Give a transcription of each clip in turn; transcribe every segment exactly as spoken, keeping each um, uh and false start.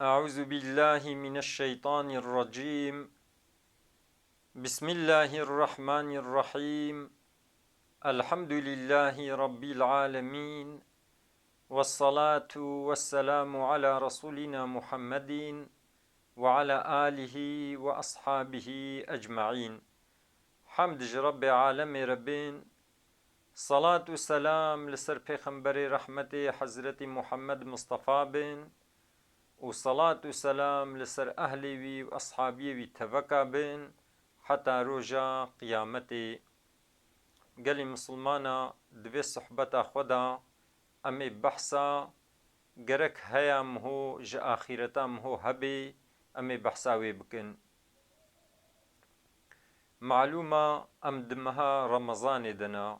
أعوذ بالله من الشيطان الرجيم. بسم الله الرحمن الرحيم. الحمد لله رب العالمين. والصلاة والسلام على رسولنا محمد وعلى آله وأصحابه أجمعين. Hemd ji Rebbê alemê re bin, salat û selam li ser Pêxemberê rehmetê Hezretî Muhammed Mistefa bin û salat û selam li ser ehlê wî û eshabiyê wî teveka bin heta roja qiyametê. Gelî misilmana, di vê sohbeta xwe de em ê behsa gerek heya miho ji axîreta miho hebê, em ê behsa wê bikin. Malûm e em di meha Remezanê de ne.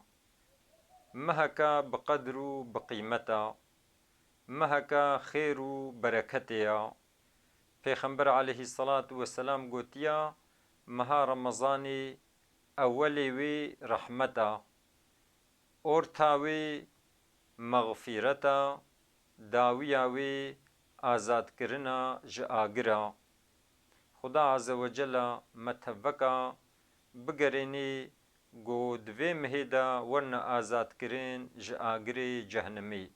Meheke bi qedr û bi qîmet e. Meheke xêr û bereketê ye. Pêxember aleyhisselatu vesselam gotiya, meha Remezanê ewelê wê rehmet e. Orta wê mexfîret e, dawiya wê azadkirina ji agir e. Xuda Azze ve Celle me teveka bigerênê ku di vê mehê de werine azadkirin ji agirê cehnemê.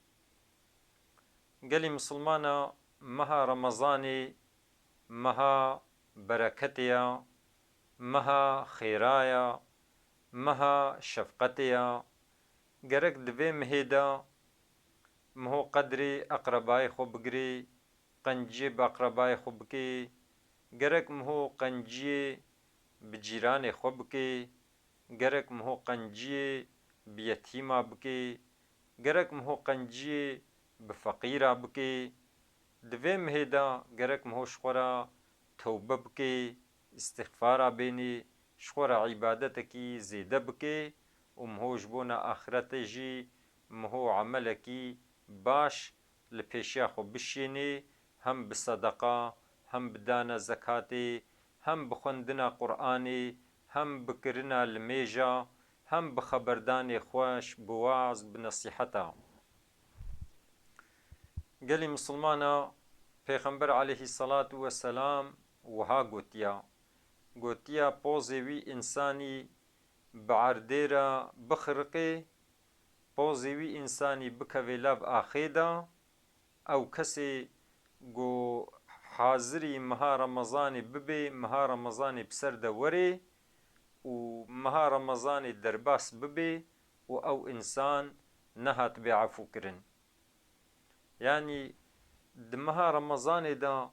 Gelî misilmana, meha Remezanê meha bereketê ya, meha xêra ya, meha şefqetê ya. Gerek di vê mihê de miho qedrê eqrebayê xwe bigirê, qenciyê bi eqrebayê xwe bikê, gerek miho qenciyê bi cîranê xwe bikê, gerek miho qenciyê bi yetîma bikê, gerek miho qenciyê bi feqîra bikê. Di vê mihê de gerek miho ji xwe re tewbe bikê, îstixfara bênê, ji xwe re îbadetekî zêde bikê û miho ji bona axiretê jî miho emelekî baş li pêşiya xwe bişênê, hem bi sedeqa, hem bi dana zekatê, hem bi xwendina Qur'anê, hem bi kirina limêja, hem bi xeberdanê xweş, bi waz, bi nesîheta. Gelî misilmana, Pêxember aleyhisselatu vesselam wiha gotiya, gotiya, pozê wî însanî bi erdê re bixiriqê, pozê wî însanî bikeve lav axê de, ew kesê ku hazirî meha Remezanê bibê, meha Remezanê bi ser de werê û meha Remezanê derbas bibê û ew însan nehatibê efûkirin. Yanî di meha Remezanê de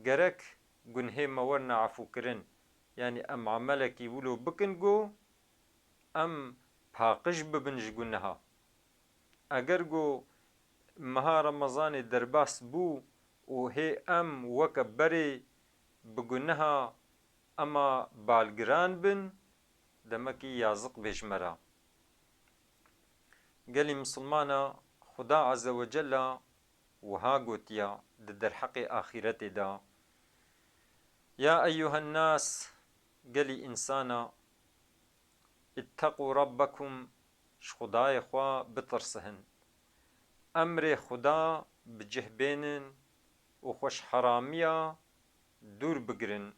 gerek gunhê me werine efûkirin. Yanî em emelekî wilo bikin ku em paqij bibin ji guneha. Eger ku meha Remezanê derbas bû û hê em weke berê bi guneha ema balgiran bin, demekî yaziq bê ji me re. Gelî misilmana, Xuda Azze ve Celle wiha gotiya di derheqê axîretê de, Ya eyyuhen nas, gelî însana, ittaqû rabbekum, ji Xudayê xwe bitirsihin. Emrê Xuda bi cih bênin û xwe ji heramiya dûr bigirin.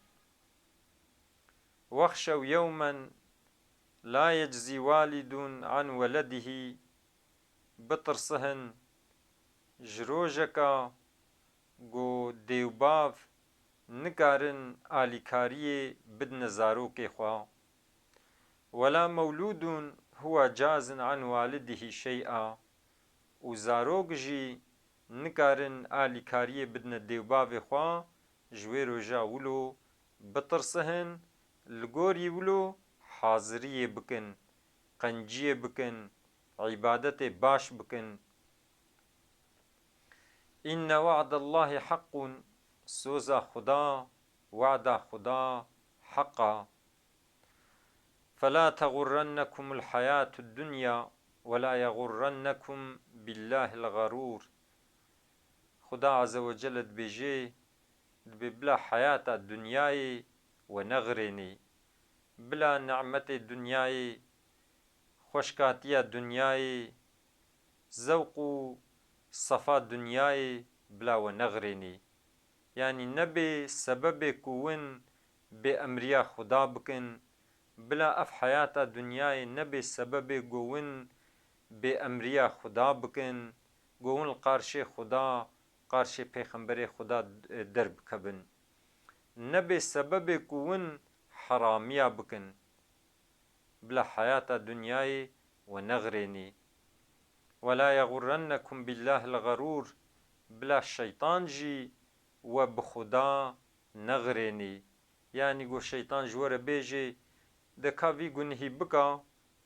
Wexşew yewmen la yeczî walidun an weledihî, bitirsihin ji rojeka ku dê û bav nikarin alîkariyê bidine zarokê xwe. Wela mewlûdun huwa cazin an walidihî şey'a û zarok jî nikarin alîkariyê bidine dê û bavê xwe ji wê roja wilo bitirsihin, li gorî wilo haziriyê bikin, qenciyê bikin, îbadetê baş bikin. Înne we'dallahî heqqûn, soza Xuda, we'da Xuda heq a. Fela teğurrennekumul hayatud dunya ve la yeğurrennekum billahil ğarûr. Xuda Azze ve Celle dibêje, dibê bila heyata dinyayê we nexirênê, bila nimetê dinyayê, xweşkatiya dinyayê, zewq û sefa dinyayê bila we nexirênê. Yanî nebê sebebê ku win bêemriya Xuda bikin, bila ev heyata dinyayê nebê sebebê ku win bêemriya Xuda bikin, ku win li qarşê Xuda, qarşê Pêxemberê Xuda, e, derbikevin. Nebê sebebê ku win heramiya bikin. Bila heyata dinyayê we nexirênî. "Ve la yexurrennekum billahil xerûr", bila şeytan jî we bi Xuda nexirênî. Yanî ku şeytan ji we re bêjê, de ka vî gunihî bika,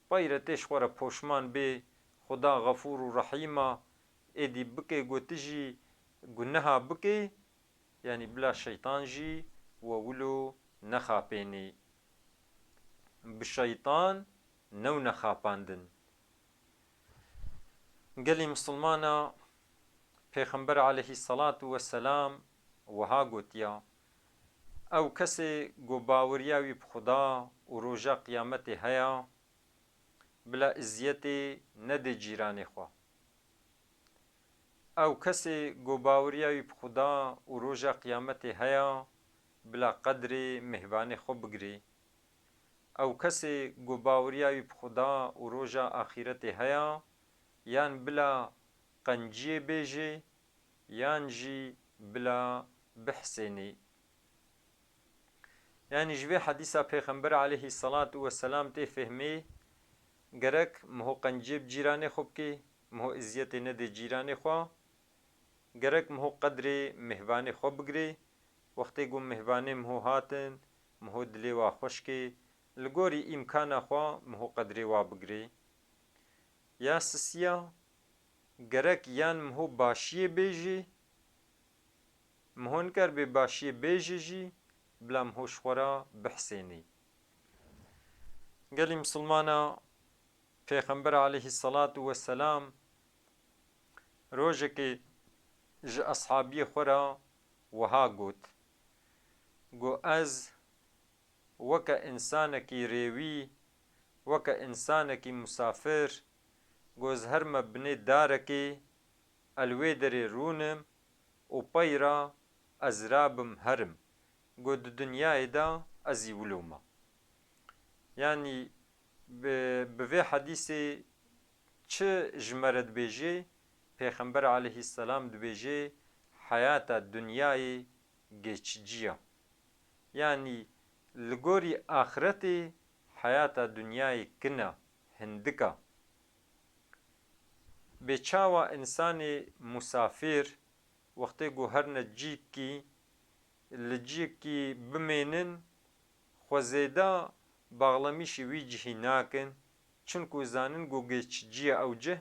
peyre tê ji xwe re poşman bê, Xuda Xefûr û Rehîm a, êdî bikê ku tu jî guneha bikê, yanî bila şeytan jî we wilo nexapênî. Bi şeytan newne xapandin. Gelî misilmana, Pêxember aleyhisselatu vesselam wiha gotiya, ew kesê ku baweriya wî bi Xuda û roja qiyametê heya, bila îziyetê nedê cîranê xwe. Ew kesê ku baweriya wî bi Xuda û roja qiyametê heya, bila qedrê mêhvanê xwe bigirê. Ew kesê ku baweriya wî bi Xuda û roja axîretê heya, yan bila qenciyê bêjê, yan jî bila bihsênê. Yanî ji vê hedîsa Pêxember aleyhisselatu vesselam tê fehmê, gerek miho qenciyê bi cîranê xwe bikê, miho îziyetê nedê cîranê xwe, gerek miho qedrê mêhvanê xwe bigirê, wextê ku mêhvanê miho hatin, miho dilê wa xweş kê, li gorî îmkana xwe miho qedrê wa bigirê. Ya sisiya, gerek yan miho başiyê bêjê, miho nikar bê başiyê bêjê jî, bila miho ji xwe re bihsênê. Gelî misilmana, Pêxember aleyhisselatu vesselam rojekê ji eshabiyê xwe re wiha got, got, ez weke însanekî rêwî, weke însanekî musafir, got, ez herime binê darekê, ez li wê derê rûnim û peyra ez rabim herim. Got, di dinyayê de ez î wilo me. Yanî bi, bi vê hedîsê çi ji me re dibêje? Pêxember aleyhisselam dibêje, heyata dinyayê geçici ya. Yanî li gorî axretê heyata dinyayê kin e, hindik e. Bê çawa însanê musafir wextê ku herine cîkî, li cîkî bimênin, xwe zêde baxlemîşî wî cihî nakin, çinku zanin ku geçiciye ew cih,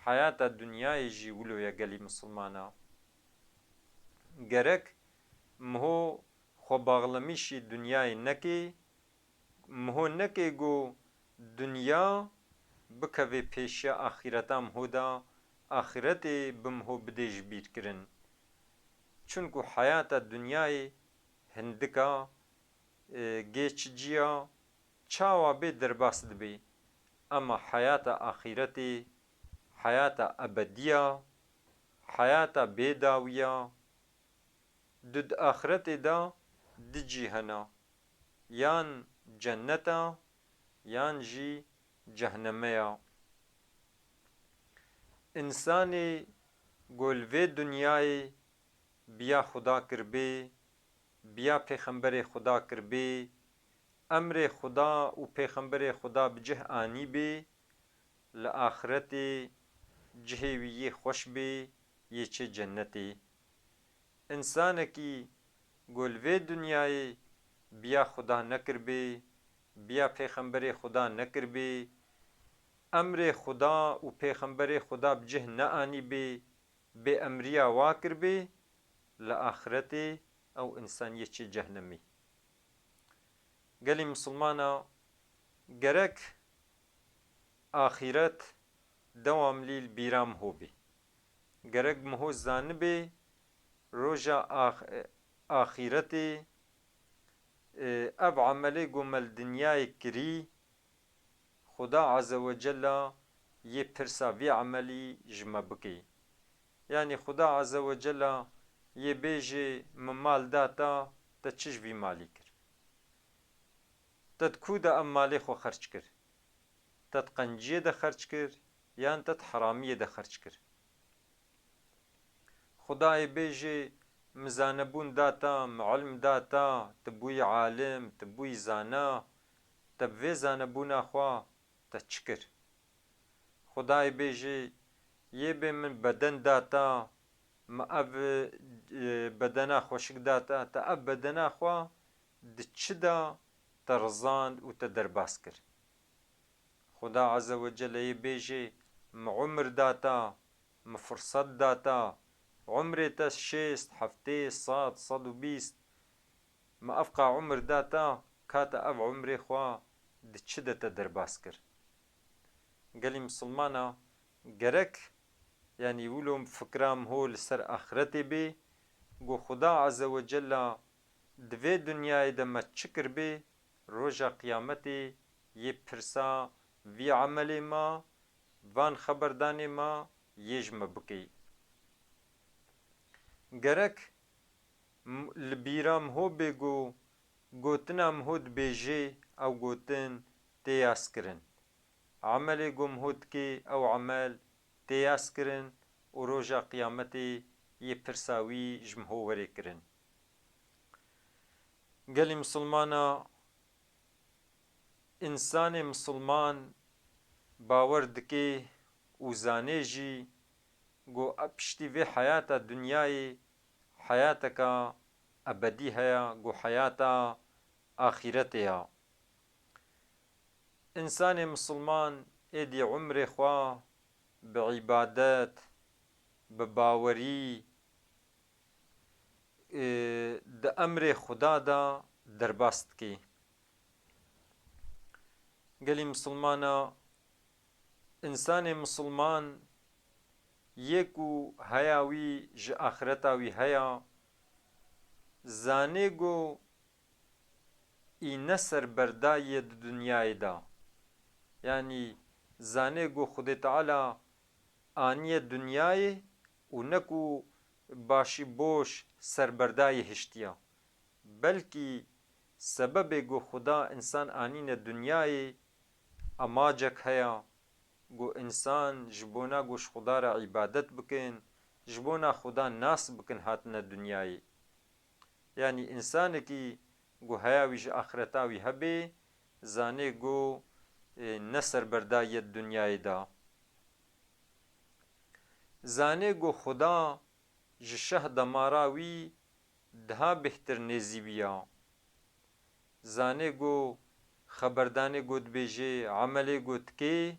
heyata dinyayê jî wilo ye gelî misilmana. Gerek miho xwe baxlemîşî dinyayê nekê, miho nekê ku dinya bikeve pêşiya axîreta miho de, axîretê bi miho bidê ji bîr kirin. Çinku heyata dinyayê hindik a, e, geçiciya, çawa bê derbas dibê. Ema heyata axîretê, heyata ebediya, heyata bêdawiya, di, di axretê de di cî hene. Yan cennet e, yan jî cehneme ye. Însanê ku li vê dinyayê biya Xuda kiribê, biya Pêxemberê Xuda kiribê, emrê Xuda û Pêxemberê Xuda bi cih anîbê, li axretê cihê wî yê xweş bê, yê çê cennetê. Însanekî ku li vê dinyayê biya Xuda nekiribê, biya Pêxemberê Xuda nekiribê, emrê Xuda û Pêxemberê Xuda bi cih neanîbê, bêemriya wa kiribê, li axretê ew însan yê çê cehnemî. Gelî misilmana, gerek axîret dewamlî li bîra miho bê. Gerek miho zanibê roja ax-, axîretê, e, ev emelê ku me li dinyayê kirî, Xuda Azze ve Cella yê pirsa vî emelî ji me bikê. Yanî Xuda Azze ve Cella yê bêjê min mal da te, te çi ji vî malî kir? Te di ku de ev malê xwe xerc kir? Te di qenciyê de xerc kir yan te di heramiyê de xerc kir? Xwedayê bêjê min zanebûn da te, min ilm da te, tu bûyî alim, tu bûyî zana, te bi vê zanebûna xwe te çi kir? Xwedayê bêjê yê bê min beden da te, min ev, e, bedena xweşik da te, te ev bedena xwe di çi de te rizand û te derbas kir? Xuda Azze ve Celle yê bêjê, min umir da te, min firsat da te, umrê te şêst, heftê, sed, sed û bîst, min ev qa umir da te, ka te ev umrê xwe di çi de te derbas kir? Gelî misilmana, gerek, yanî wilo fikra miho li ser axiretê bê, ku Xuda Azze ve Celle di vê dinyayê de me çi kiribê, roja qiyametê yê pirsa vî emelê ma, van xeberdanê ma yê ji me bikê. Gerek m-, li bîra miho bê ku gotina miho dibêjê ew gotin tê yaz kirin. Emelê ku miho dikê ew emel tê yaz kirin û roja qiyametê yê pirsa wî ji miho were kirin. Gelî misilmana, însanê misilman bawer dike û zanê jî ku piştî vê heyata dinyayê heyateka ebedî heye, ku heyata axîretê ye. Însanê misilman êdî umrê xwe bi îbadet, bi bawerî, e, di emrê Xuda de derbas dike. Gelî misilmana, însanê misilman yê ku heya wî ji axireta wî heya, zanê ku î ne serberdayiye di dinyayê de. Yanî zanê ku Xwedê Teala aniye dinyayê û ne ku başî boş serberdayî hiştiye. Belkî sebebê ku Xuda însan anîne dinyayê, amacek heya, ku însan ji bona ku ji Xuda re îbadet bikin, ji bona Xuda nas bikin hatine dinyayê. Yanî însanekî ku heya wî ji axireta wî hebê, zanê ku, e, ne serberdayiye di dinyayê de. Zanê ku Xuda ji şeh damara wî daha bêhtir nêzî wî ya. Zanê ku xeberdanê ku dibêjê, emelê ku dikê,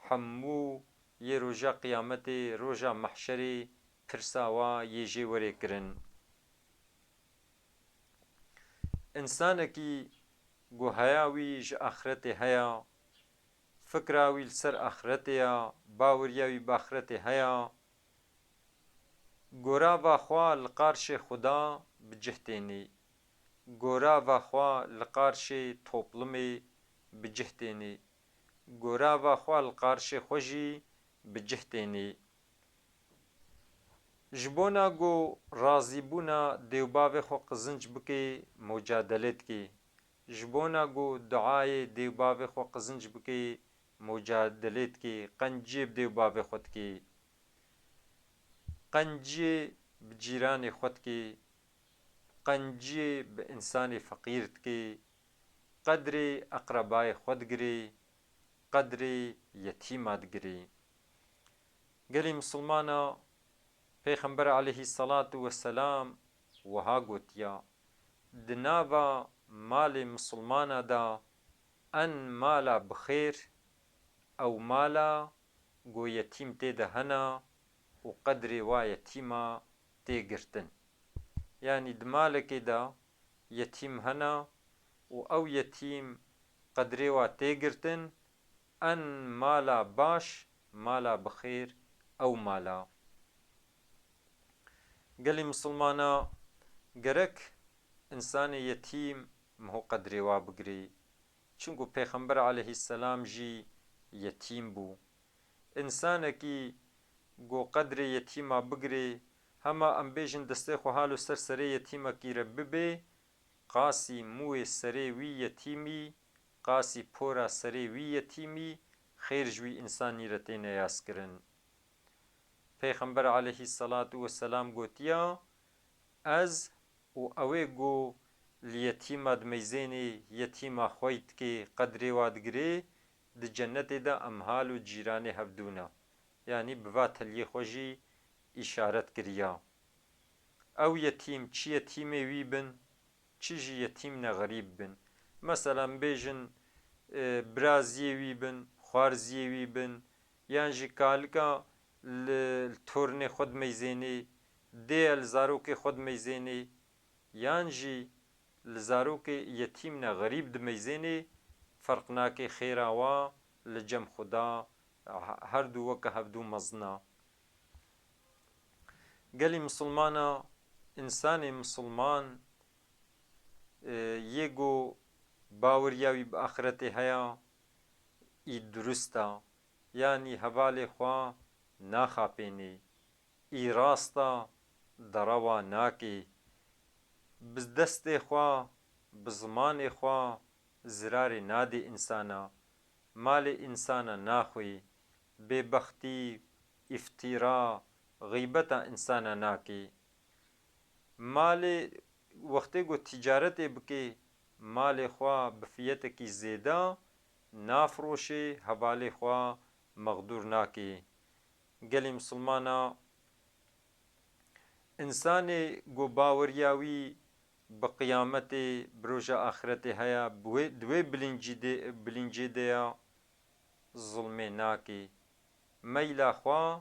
hemû yê roja qiyametê, roja mehşerê pirsa wa yê jê were kirin. Însanekî ku heya wî ji axretê heya, fikra wî li ser axretê ya, baweriya wî bi axretê heya, gorava xwe li qarşê Xuda bi cih tênê. Gorava xwe li qarşê toplumê bi cih tênê. Gorava xwe li qarşê xwe jî bi cih tênê. Ji bona ku razîbûna dêwbavê xwe qizinc bikê, mucadelê dikê. Ji bona ku duayê dêwbavê xwe qizinc bikê, mucadelê dikê, qenciyê bi dêwbavê xwe dikê. Qenciyê bi cîranê xwe dikê, qenciyê bi însanê feqîr dikê, qedrê eqrebayê xwe digirê, qedrê yetîma digirê. Gelî misilmana, Pêxember aleyhî selatu weselam wiha gotiya, di nava malê misilmana de en mala bi xêr, ew mala ku yetîm tê de hene û qedrê wa yetîma tê girtin. Yanî di malekê de yetîm hene û ew yetîm qedrê wa tê girtin, en mala baş, mala bi xêr ew mala. Gelî misilmana, gerek însanê yetîm miho qedrê wa bigirê. Çimku Pêxember aleyhî selam jî yetîm bû. Însanekî ku qedrê yetîma bigirê, Hema em bêjin destê xwe halo ser serê yetîmekî re bibe, qasî mûyê serê wî yetîmî, qasî pora serê wî yetîmî xêr ji wî însanî re têne yaskirin. Pêxember aleyhî selatu weselam gotiya, Ez û ew ê ku li yetîma dimeyzênê, yetîma xwey dikê, qedrê wa digirê, di cennetê de em hal û cîranê hevdû ne. Yanî bi va teliyê xwe jî îşaret kiriya. Ew yetîm, çi yetîmê wî bin, çi jî yetîm ne xerîb bin. Mesela, em bêjin, e, bira ziyê wî bin, xwar ziyê wî bin, yan jî kalika li, li tornê xwe dimeyzênê, dê ye li zarokê xwe dimeyzênê, yan jî li zarokê yetîm ne xerîb dimeyzênê, ferq nake xêra wa li cem Xuda he-, her du weke hevdu mezin a. Gelî misilmana, însanê misilman, e, yê ku baweriya wî bi axiretê heye, î durust a, yanî hevalê xwe naxapênê, î rast a, derewa nakê. Bi destê xwe, bi zimanê xwe zirarê nadê însana, malê însana naxwê, bêbextî, îftîra, xîbeta însana nakê. Malê, wextê ku tîcaretê bikê, malê xwe bi fiyetekî zêde nafiroşê, hevalê xwe mexdûr nakê. Gelî misilmana, însanê ku baweriya wî bi qiyametê, bi roja axiretê heye, bi wê, di wê bilincî de, bilincê de ya, zulmê nakê. Meyla xwe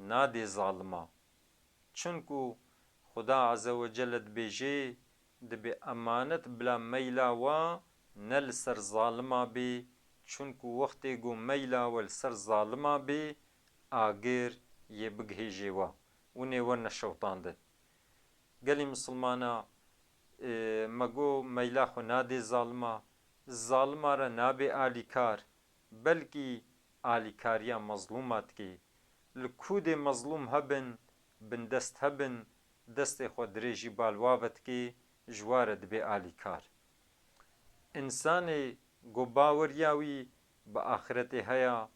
nadê zalima. Çunku Xuda Azze ve Celle dibêjê, dibê emanet bila meyla we ne li ser zalima bê, çunku wextê ku meyla we li ser zalima bê, agir yê bigihêjê we, winê we neşewtandin. Gelî misilmana, e, me got meyla xwe nadê zalima, zalima re nabê alîkar, belkî alîkariya mezlûma dikê. Li ku dê mezlûm hebin, bindest hebin, destê xwe dirêjî bal wa ve dikê, ji wa re dibê alîkar. Însanê ku baweriya wî bi axiretê heye,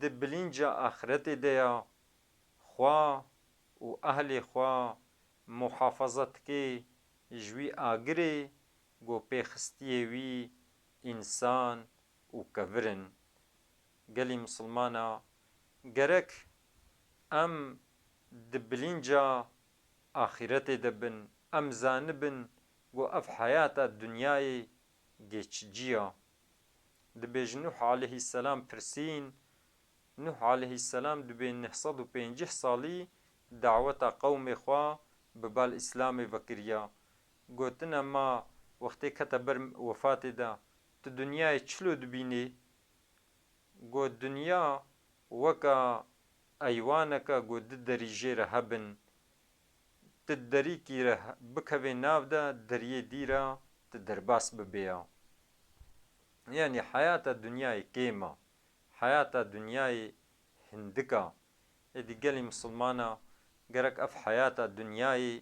di bilinca axiretê de ya, xwe û ehlê xwe muhafaza dikê ji wî agirê ku pêxistiyê wî însan û kevir in. Gelî misilmana, gerek em di bilinca axîretê de bin, em zanibin ku ev heyata dinyayê geçici ya. Dibêje Nuh aleyhisselam pirsîn, Nuh aleyhisselam dibê neh sed û pêncî salî daweta qewmê xwe bi bal Îslamê vekiriya. Gotine ma wextê kete ber wefatê de, tu dinyayê çilo dibînî? Got, dinya weka eywaneke ku du derî jê re hebin. Tu derîkî re he-, bikevê nav de, deriyê dî re tu derbas bibê ya. Yanî heyata dinyayê kêm a. Heyata dinyayê hindik a. Êdî gelî misilmana gerek ev heyata dinyayê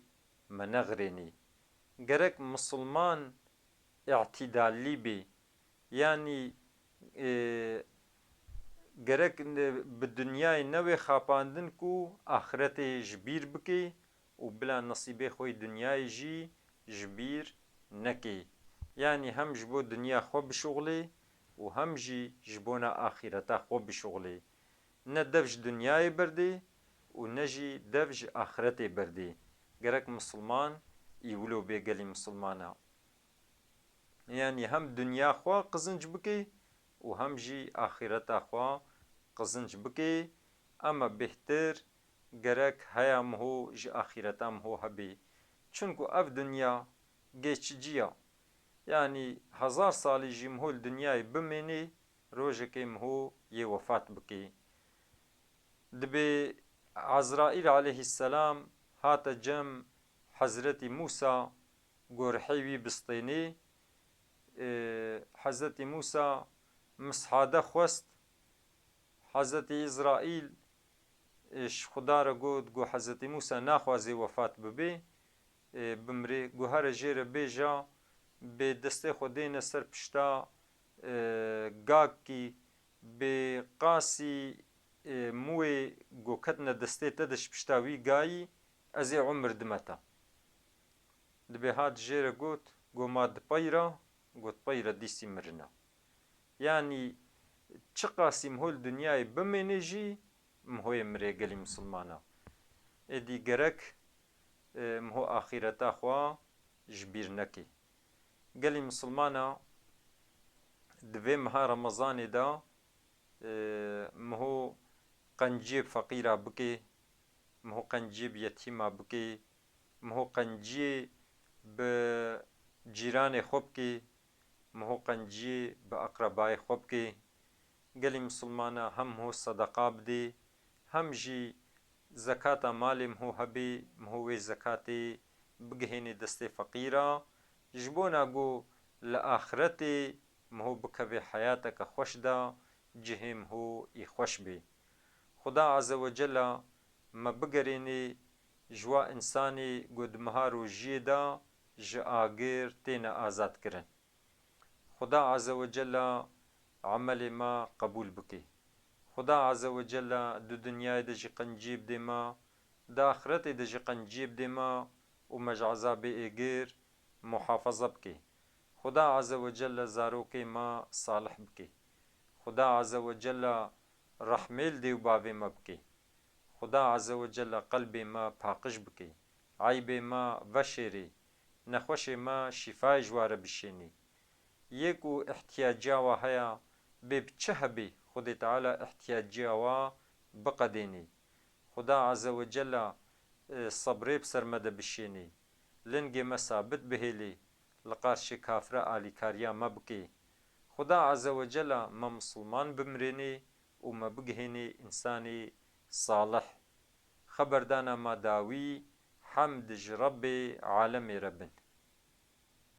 me nexirênî. Gerek misilman îtîdallî bê. Yanî, e, gerek ne-, bi dinyayê newê xapandin ku axiretê ji bîr bikê û bila nesîbê xwe yê dinyayê jî ji bîr nekê. Yanî hem ji bo dinya xwe bişuxulê û hem jî ji bona axîreta xwe bişuxulê. Ne dev ji dinyayê berdê û ne jî dev ji axiretê berdê. Gerek misilman î wilo bê gelî misilmana. Yanî hem dinya xwe qizinc bikê û hem jî axîreta xwe qizinc bikê. Ema bêhtir gerek heya miho ji axîreta miho hebê. Çunku ev dinya geçici ya. Yanî hezar salî jî miho li dinyayê bimênê, rojekê miho yê wefat bikê. Dibê Ezraîl aleyhisselam hate cem Hezretî Mûsa, gorhê wî bistênê. E, Hezretî Mûsa mishade xwest, Hezretî Îzraîl Ê, ji Xuda re got, got, Hezretî Mûsa naxwazê wefat bibê, ê, bimrê. Got, here jê re bêja, bê destê xwe dêne ser pişta, ê, gakî, bê qasî, ê, mûê got ketine destê te de ji pişta wî gayî, ez ê umir dime te. Dibê hat jê re got, got, ma dipeyra, got, peyra dîsî mirina. Yanî çiqasî miho li dinyayê bimênê jî, mihoyê mirê gelî misilmana. Êdî gerek, e, miho axîreta xwe ji bîr nekê. Gelî misilmana di vê meha Remezanê de, e, miho qenciyê bi feqîra bikê, miho qenciyê bi yetîma bikê, miho qenciyê bi cîranê xwe bikê, miho qenciyê bi eqrebayê xwe bikê. Gelî misilmana hem miho sedeqa bidê, hem jî zekata malê miho hebê, miho wê zekatê bigihênê destê feqîra, ji bona ku li axretê miho bikeve heyateke xweş de, cihê miho î xweş bê. Xuda Azze ve Cella me bigerênê ji wa însanê ku di meha rojiyê de ji agir têne azad kirin. Xuda Azze ve Cella emelê me qebûl bike. Xuda Azze ve Cella di dinyayê de jî qenciyê bidê me, di axretê de jî qenciyê bidê me û me ji ezabê êgir muhafaza bike. Xuda Azze ve Cella zarokê me salih bike. Xuda Azze ve Cella rehmê li dê û bavê me bike. Xuda Azze ve Cella qelbê me paqij bike. Eybê me veşêrê. Nexweşê me şîfayê ji wa re bişênê. Yê ku ihtiyaciya wa heye, bê bi çi hebê, Xwedê Teala ihtiyaciya wa biqedênê. Xuda Azze ve Cella, e, sebrê bi ser me de bişênê. Lingê me sabit bihêlê, li qarşê kafira alîkariya me bikê. Xuda Azze ve Cella me misilman bimirênê û me bigihênê însanê salih. Xeberdana me dawî, hemd ji Rebbê alemê re bin.